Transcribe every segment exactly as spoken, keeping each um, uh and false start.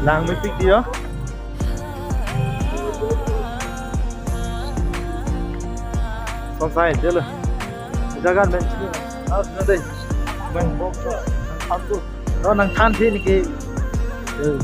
Lang mepik dia. Sonsai dia lo. Jagan men sini. Aus na dei. Men bok. Satu. Oh, nangthan sini ke. Eh.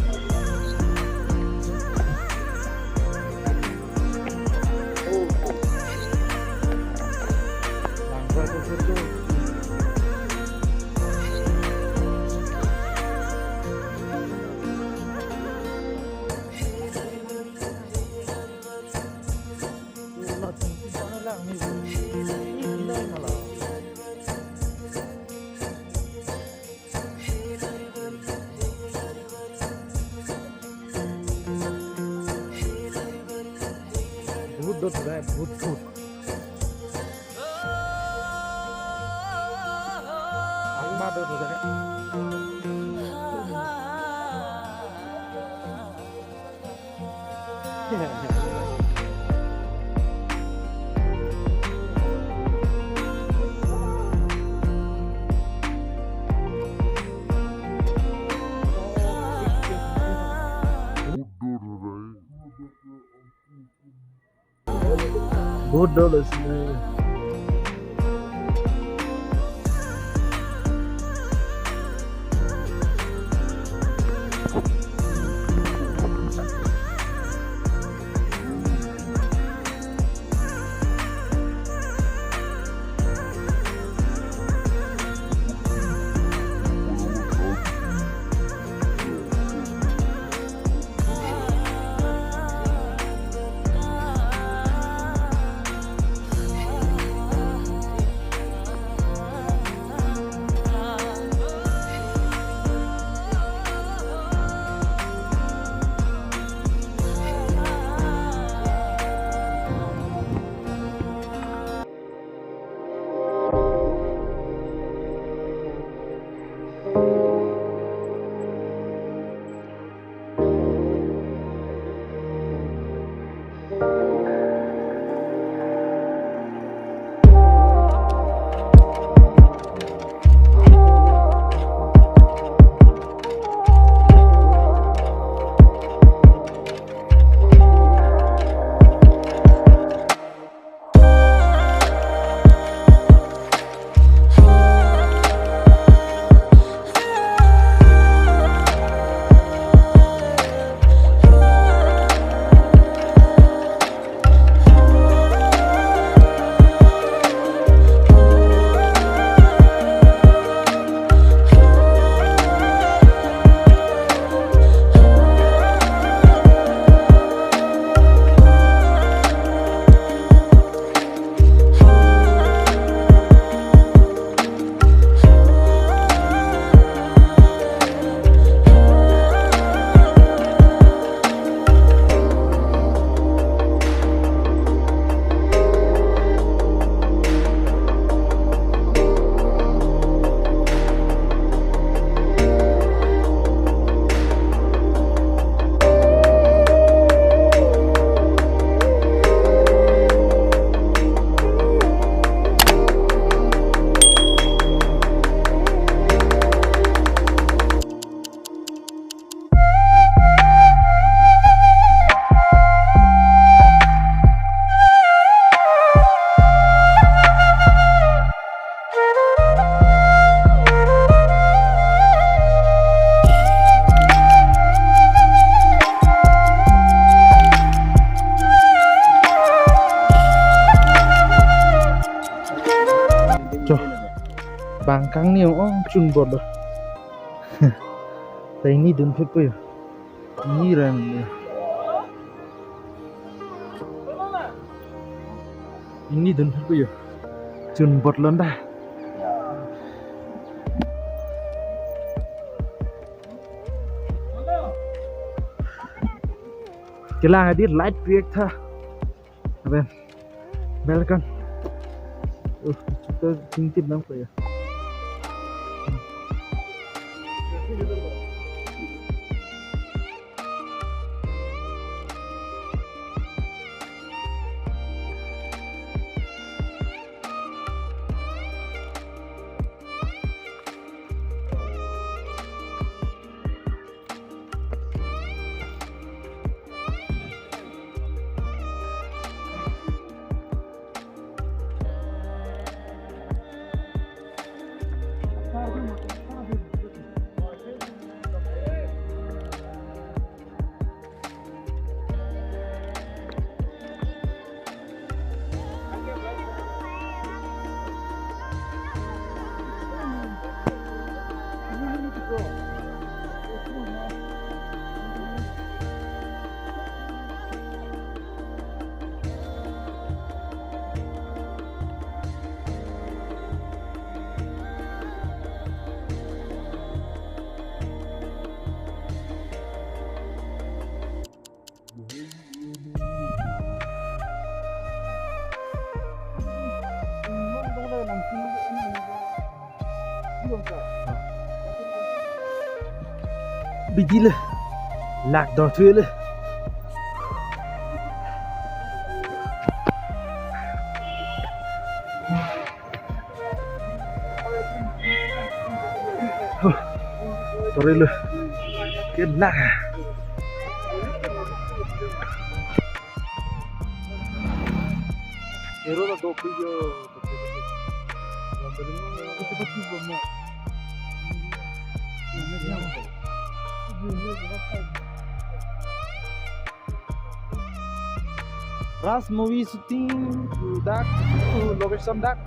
Bhut do thura, bhut, bhut. Akma do thura. Bodoh lo sini. Cho, bang kangni ong chunbot lo. Ta ingni dunphit po yo. Ingni ran yo. Ingni dunphit po yo. Chunbot lo nda. Kelang adi light piak tha. Aben. Welcome. Uh, chuta tingtip nang po yo. Bidi le. Lak do thu le. Huh. Torelo. Kena. Hero la dopik yo. Raj movie shooting to dak, to location dak.